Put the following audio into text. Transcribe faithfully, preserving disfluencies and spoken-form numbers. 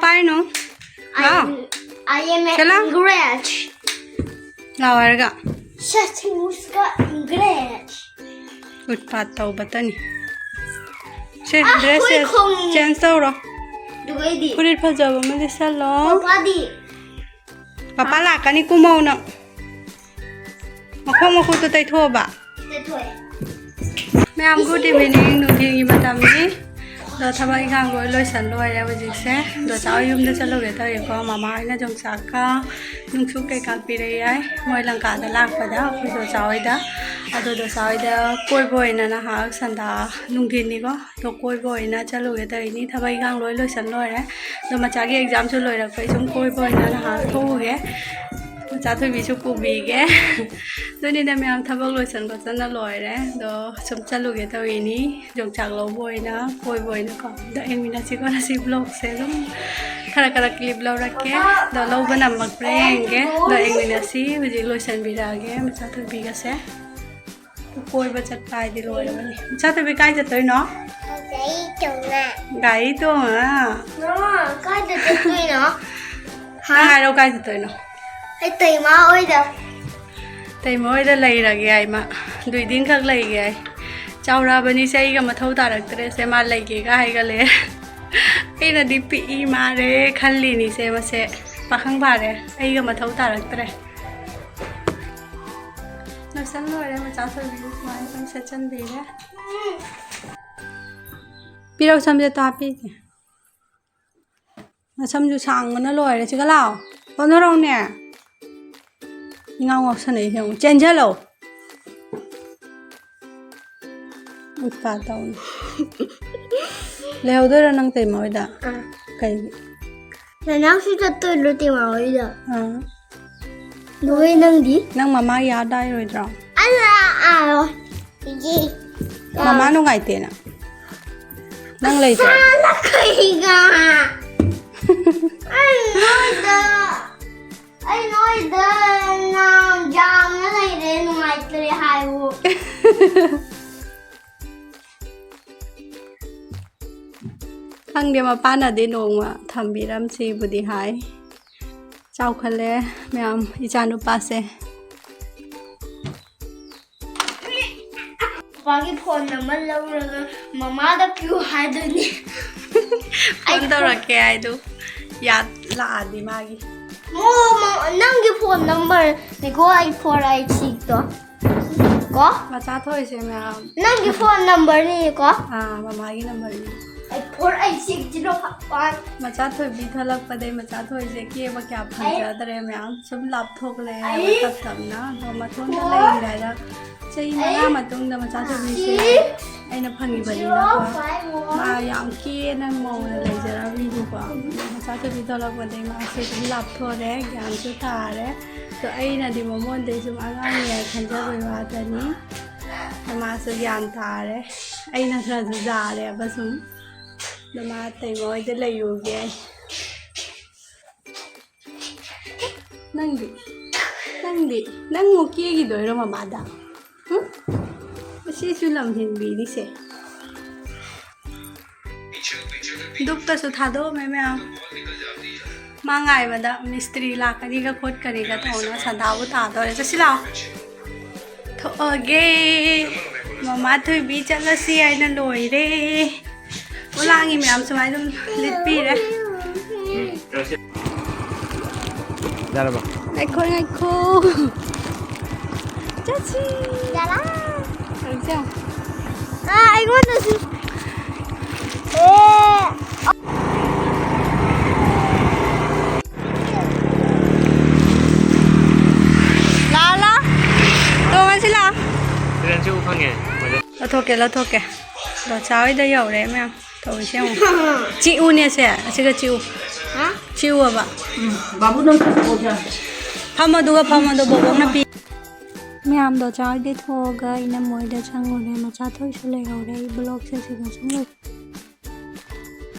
ꯍꯥꯏꯅꯣ? ꯂꯥꯎ꯫ I am, I am a Ingrate. ꯂꯥꯎ ꯍꯥꯏꯔꯒ꯫ ꯁꯁꯤꯃꯨꯁꯀ Ingrate. ꯎꯠꯄꯥꯠ ꯇꯧꯕꯇꯅꯤ꯫ ꯁꯦ, ꯑ, dress ꯍꯨꯏ ꯈꯣꯡꯉꯤ꯫ Change ꯇꯧꯔꯣ꯫ ꯑꯗꯨꯒ ꯑꯩꯗꯤ? ꯐꯨꯔꯤꯠ ꯐꯖꯕ ꯑꯃ ꯂꯤꯠꯁꯜꯂꯣ꯫ ꯄꯄꯥꯗꯤ? ꯄꯄꯥ ꯂꯥꯛꯀꯅꯤ, ꯀꯨꯝꯃꯧ ꯅꯪ꯫ ꯃꯈꯣꯡ ꯃꯈꯨꯠꯇꯣ ꯇꯩꯊꯣꯛꯑꯕ? ꯇꯩꯊꯣꯛꯑꯦ꯫ ꯃꯌꯥꯝ, good evening, ꯅꯨꯡꯊꯤꯜꯒꯤ ꯃꯇꯝꯅꯤ꯫ ꯑꯗꯣ ꯊꯕꯛ ꯏꯪꯈꯥꯡ ꯂꯣꯏ ꯂꯣꯏꯁꯟ ꯂꯣꯏꯔꯦ ꯍꯧꯖꯤꯛꯁꯦ꯫ ꯗꯣꯆꯥ ꯍꯣꯏ ꯌꯨꯝꯗ ꯆꯠꯂꯨꯒꯦ ꯇꯧꯔꯤꯀꯣ꯫ ꯃꯃꯥ ꯍꯣꯏꯅ ꯌꯣꯡꯆꯥꯛꯀ ꯅꯨꯡꯁꯨꯛ ꯀꯩꯀꯥ ꯄꯤꯔꯛꯑꯦ ꯍꯥꯏ, ꯃꯣꯏ ꯂꯪꯀꯥꯗ ꯂꯥꯛꯄꯗ ꯑꯩꯈꯣꯏ ꯗꯣꯆꯥ ꯍꯣꯏꯗ꯫ ꯑꯗꯣ ꯗꯣꯆꯥ ꯍꯣꯏꯗ ꯀꯣꯏꯕ ꯑꯣꯏꯅ ꯅꯍꯥꯛ ꯁꯟꯗꯥ ꯅꯨꯡꯊꯤꯜꯅꯤꯀꯣ꯫ ꯑꯗꯣ ꯀꯣꯏꯕ ꯑꯣꯏꯅ ꯆꯠꯂꯨꯒꯦ ꯇꯧꯔꯤꯅꯤ꯫ ꯊꯕꯛ ꯏꯪꯈꯥꯡ ꯂꯣꯏ ꯂꯣꯏꯁꯟ ꯂꯣꯏꯔꯦ꯫ ꯑꯗꯣ ꯃꯆꯥꯒꯤ examꯁꯨ ꯂꯣꯏꯔꯛꯄꯩ ꯁꯨꯝ ꯀꯣꯏꯕ ꯑꯣꯏꯅ ꯅꯍꯥꯛ ꯊꯣꯛꯎꯒꯦ꯫ ꯃꯆꯥ ꯊꯣꯏꯕꯤꯁꯨ ꯄꯨꯕꯤꯒꯦ꯫ ꯑꯗꯨꯅꯤꯗ ꯃꯌꯥꯝ, ꯊꯕꯛ ꯂꯣꯏꯁꯟ ꯈꯣꯠꯆꯟꯅ ꯂꯣꯏꯔꯦ꯫ ꯑꯗꯣ ꯁꯨꯝ ꯆꯠꯂꯨꯒꯦ ꯇꯧꯔꯤꯅꯤ, ꯌꯣꯡꯆꯥꯛ ꯂꯧꯕ ꯑꯣꯏꯅ, ꯀꯣꯏꯕ ꯑꯣꯏꯅꯀꯣ꯫ ꯑꯗꯣ ꯌꯦꯡꯃꯤꯟꯅꯁꯤꯀꯣ, ꯉꯁꯤ vlogꯁꯦ ꯑꯗꯨꯝ ꯈꯔ ꯈꯔ clip ꯂꯧꯔꯛꯀꯦ꯫ ꯑꯗꯣ ꯂꯧꯕ ꯅꯝꯃꯛꯄ꯭ꯔꯥ ꯌꯦꯡꯒꯦ꯫ ꯑꯗꯣ ꯌꯦꯡꯃꯤꯟꯅꯁꯤ, ꯍꯧꯖꯤꯛ ꯂꯣꯏꯁꯟꯕꯤꯔꯛꯑꯒꯦ ꯃꯆꯥ ꯊꯣꯏꯕꯤꯒꯁꯦ꯫ ꯀꯣꯏꯕ ꯆꯠꯄ ꯍꯥꯏꯗꯤ ꯂꯣꯏꯔꯕꯅꯤ꯫ ꯃꯆꯥ ꯊꯣꯏꯕꯤ, ꯀꯥꯏ ꯆꯠꯇꯣꯏꯅꯣ? ꯒꯥꯔꯤ ꯇꯣꯡꯉ꯫ ꯒꯥꯔꯤ ꯇꯣꯡꯉ? ꯃꯃꯥ, ꯀꯥꯏꯗ ꯆꯠꯇꯣꯏꯅꯣ? ꯍꯥ? ꯅꯪ ꯍꯥꯏꯔꯣ, ꯀꯥꯏ ꯆꯠꯇꯣꯏꯅꯣ? ꯑꯩ ꯇꯩꯃꯥ ꯍꯣꯏꯗ꯫ ꯇꯩꯃꯥ ꯍꯣꯏꯗ ꯂꯩꯔꯒꯦ ꯍꯥꯏ ꯃꯥ꯫ ꯗꯨꯏ ꯗꯤꯟꯈꯛ ꯂꯩꯒꯦ ꯍꯥꯏ꯫ ꯆꯥꯎꯔꯛꯑꯕꯅꯤꯁꯦ, ꯑꯩꯒ ꯃꯊꯧ ꯇꯥꯔꯛꯇ꯭ꯔꯦꯁꯦ, ꯃꯥ ꯂꯩꯒꯦꯒ ꯍꯥꯏꯒꯠꯂꯦ꯫ ꯑꯩꯅꯗꯤ ꯄꯤꯛꯏ ꯃꯥꯔꯦ ꯈꯜꯂꯤꯅꯤꯁꯦ ꯃꯁꯦ꯫ ꯄꯥꯈꯪ ꯐꯥꯔꯦ, ꯑꯩꯒ ꯃꯊꯧ ꯇꯥꯔꯛꯇ꯭ꯔꯦ꯫ ꯂꯣꯏꯁꯟ ꯂꯣꯏꯔꯦ, ꯃꯆꯥ ꯊꯣꯏꯕꯤꯁꯨ ꯁꯨꯃꯥꯏꯅ ꯁꯨꯝ ꯁꯦꯠꯆꯟꯕꯤꯔꯦ꯫ ꯄꯤꯔꯛ, ꯁꯝꯁꯦꯠꯇꯣ ꯍꯥꯞꯄꯤꯒꯦ꯫ ꯃꯁꯝꯁꯨ ꯁꯥꯡꯕꯅ ꯂꯣꯏꯔꯦ꯫ ꯁꯤꯒ ꯂꯥꯛꯑꯣ, ꯑꯣꯟꯅꯔꯛꯎꯅꯦ꯫ ꯏꯉꯥꯎ ꯉꯥꯎꯁꯟꯅꯩꯁꯦ ꯑꯃꯨꯛ꯫ ꯆꯦꯟꯁꯤꯜꯂꯣ꯫ ꯎꯠꯄꯥꯠ ꯇꯧꯅꯤ꯫ ꯂꯩꯍꯧꯗꯣꯏꯔꯣ ꯅꯪ ꯇꯩꯃ ꯍꯣꯏꯗ? ꯑꯥ꯫ ꯀꯩꯒꯤ? ꯅꯅꯥꯎꯁꯨ ꯆꯠꯇꯣꯏꯔꯣ ꯇꯩꯃ ꯍꯣꯏꯗ? ꯑꯥ꯫ ꯅꯣꯏ ꯅꯪꯗꯤ? ꯅꯪ ꯃꯃꯥ ꯌꯥꯗꯥꯏꯔꯣꯏꯗ꯭ꯔꯣ? ꯑꯩ ꯂꯥꯛꯑꯔꯣꯏ꯫ ꯏꯒꯤ꯫ ꯃꯃꯥ ꯅꯨꯡꯉꯥꯏꯇꯦꯅ꯫ ꯅꯪ ꯂꯩꯇ꯭ꯔꯣ? ꯁꯥꯅ ꯀꯩꯒ? ꯑꯩ ꯅꯣꯏꯗ, ꯑꯩ ꯅꯣꯏꯗ ꯅꯥꯝ ꯌꯥꯝꯅ ꯂꯩꯔꯦ, ꯅꯨꯡꯉꯥꯏꯇ꯭ꯔꯦ ꯍꯥꯏꯕꯨ꯫ ꯈꯪꯗꯦ, ꯃꯄꯥꯅꯗꯤ ꯅꯣꯡꯃ ꯊꯝꯕꯤꯔꯝꯁꯤꯕꯨꯗꯤ ꯍꯥꯏ꯫ ꯆꯥꯎꯈꯠꯂꯦ ꯃꯌꯥꯝ, ꯏꯆꯥ ꯅꯨꯄꯥꯁꯦ꯫ ꯄꯥꯄꯥꯒꯤ ꯐꯣꯟ ꯑꯃ ꯂꯧꯔꯒ ꯃꯃꯥꯗ ꯄꯤꯌꯨ ꯍꯥꯏꯗꯣꯏꯅꯤ꯫ ꯐꯣꯟ ꯇꯧꯔꯛꯀꯦ ꯍꯥꯏꯗꯣ ꯌꯥꯠ ꯂꯥꯛꯑꯗꯤ ꯃꯥꯒꯤ꯫ ꯃꯣ, ꯃꯣ, ꯅꯪꯒꯤ ꯐꯣꯟ ꯅꯝꯕꯔꯅꯤꯀꯣ ꯑꯩ ꯐꯣꯔ ꯑꯩꯠ ꯁꯤꯛꯁꯇꯣ꯫ ꯀꯣ? ꯃꯆꯥ ꯊꯣꯛꯏꯁꯦ ꯃꯌꯥꯝ꯫ ꯅꯪꯒꯤ ꯐꯣꯟ ꯅꯝꯕꯔꯅꯤꯀꯣ? ꯑꯥ, ꯃꯃꯥꯒꯤ ꯅꯝꯕꯔꯅꯤ꯫ ꯑꯩ four eight six zero five one. ꯃꯆꯥ ꯊꯣꯏꯕꯤ ꯊꯣꯛꯂꯛꯄꯗꯩ ꯃꯆꯥ ꯊꯣꯏꯁꯦ ꯀꯦꯕ ꯀꯌꯥ ꯐꯪꯖꯗ꯭ꯔꯦ ꯃꯌꯥꯝ꯫ ꯁꯨꯝ ꯂꯥꯞꯊꯣꯛꯂꯦ ꯑꯩ ꯇꯞ ꯇꯞꯅ꯫ ꯑꯗꯣ ꯃꯇꯣꯝꯇ ꯐꯣꯔ ꯂꯩꯔꯤꯉꯩꯗ ꯆꯍꯤ ꯃꯉꯥ ꯑꯩꯠ ꯃꯇꯨꯡꯗ ꯃꯆꯥ ꯊꯣꯏꯕꯤꯁꯦ ꯁꯤꯛꯁ ꯑꯩꯅ ꯐꯪꯉꯤꯕꯅꯤꯅꯀꯣ꯫ Zero five one. ꯃꯥ ꯌꯥꯝ ꯀꯦꯅ ꯃꯧꯅ ꯂꯩꯖꯔꯝꯃꯤꯕꯀꯣ꯫ ꯃꯆꯥ ꯊꯣꯏꯕꯤ ꯊꯣꯛꯂꯛꯄꯗꯩ ꯃꯥꯁꯦ ꯑꯗꯨꯝ ꯂꯥꯞꯊꯣꯔꯦ, ꯒ꯭ꯌꯥꯟꯁꯨ ꯇꯥꯔꯦ꯫ ꯑꯗꯣ ꯑꯩꯅꯗꯤ ꯃꯉꯣꯟꯗꯩ ꯁꯨꯝ ꯑꯉꯥꯡꯅꯦ ꯈꯟꯖꯕꯩ ꯋꯥꯇꯅꯤ꯫ ꯑꯗꯣ ꯃꯥꯁꯨ ꯒ꯭ꯌꯥꯟ ꯇꯥꯔꯦ꯫ ꯑꯩꯅ ꯈꯔꯁꯨ ꯌꯥꯔꯦꯕ ꯁꯨꯝ꯫ ꯑꯗꯣ ꯃꯥ ꯇꯩꯃ ꯍꯣꯏꯗ ꯂꯩꯔꯨꯒꯦ꯫ ꯅꯪꯗꯤ? ꯅꯪꯗꯤ? ꯅꯪ ꯑꯃꯨꯛ ꯀꯦꯈꯤꯗꯣꯏꯔꯣ ꯃꯃꯥꯗ? ꯍꯨꯝ? ꯃꯁꯤꯁꯨ ꯂꯝ ꯍꯦꯟꯕꯤꯅꯤꯁꯦ꯫ ꯗꯨꯛꯇꯁꯨ ꯊꯥꯗꯣꯛꯑꯝꯃꯦ ꯃꯌꯥꯝ꯫ ꯃꯥ ꯉꯥꯏꯕꯗ ꯃꯤꯁꯇ꯭ꯔꯤ ꯂꯥꯛꯀꯅꯤꯒ ꯈꯣꯠꯀꯅꯤꯒ ꯇꯧꯅ ꯁꯟꯗꯥꯕꯨ ꯇꯥꯗꯣꯔꯦ꯫ ꯆꯠꯁꯤ ꯂꯥꯛꯑꯣ꯫ ꯊꯣꯛꯑꯒꯦ꯫ ꯃꯃꯥ ꯊꯣꯏꯕꯤ ꯆꯠꯂꯁꯤ ꯍꯥꯏꯅ ꯂꯣꯏꯔꯦ꯫ ꯄꯣꯂꯥꯡꯒꯤ ꯃꯌꯥꯝ ꯁꯨꯃꯥꯏꯅ ꯑꯗꯨꯝ ꯂꯤꯠꯄꯤꯔꯦ꯫ ꯌꯥꯔꯕ? ꯉꯥꯏꯈꯣ, ꯉꯥꯏꯈꯣ꯫ ꯆꯠꯁꯤ꯫ ꯌꯥꯔꯥ꯫ ꯇꯧꯁꯦ ꯌꯦꯡꯉꯣ꯫ ꯑꯥ, ꯑꯩꯉꯣꯟꯗꯁꯨ꯫ ꯑꯦ꯫ ꯂꯥꯛꯑꯣ, ꯂꯥꯛꯑꯣ꯫ ꯇꯣꯡꯉꯁꯤ ꯂꯥꯛꯑꯣ꯫ ꯁꯤꯗ ꯆꯤꯛꯎ ꯐꯪꯉꯦ꯫ ꯂꯧꯊꯣꯛꯀꯦ, ꯂꯧꯊꯣꯛꯀꯦ꯫ ꯗꯣꯆꯥ ꯍꯣꯏꯗ ꯌꯧꯔꯦ ꯃꯌꯥꯝ꯫ ꯇꯧꯔꯤꯁꯦ ꯌꯦꯡꯉꯣ꯫ ꯆꯤꯛꯎꯅꯦ ꯁꯦ꯫ ꯑꯁꯤꯒ ꯆꯤꯛꯎ꯫ ꯍꯥ? ꯆꯤꯛꯎꯕ꯫ ꯎꯝ, ꯕꯥꯕꯨ ꯅꯪ ꯆꯠꯊꯣꯛꯑꯣ ꯁꯦ꯫ ꯐꯝꯃꯣ ꯑꯗꯨꯒ ꯐꯝꯃꯣ ꯑꯗꯣ ꯕꯣꯕꯣꯛꯅ ꯄꯤ꯫ ꯃꯌꯥꯝꯗꯣ ꯆꯥ ꯍꯣꯏꯗ ꯊꯣꯛꯑꯒ ꯏꯅꯝꯃ ꯍꯣꯏꯗ ꯆꯪꯉꯨꯔꯦ꯫ ꯃꯆꯥ ꯊꯣꯏꯁꯨ ꯂꯩꯍꯧꯔꯦ꯫ ꯑꯩ vlogꯁꯦ ꯁꯤꯗ ꯁꯨꯝ ꯂꯣꯏ-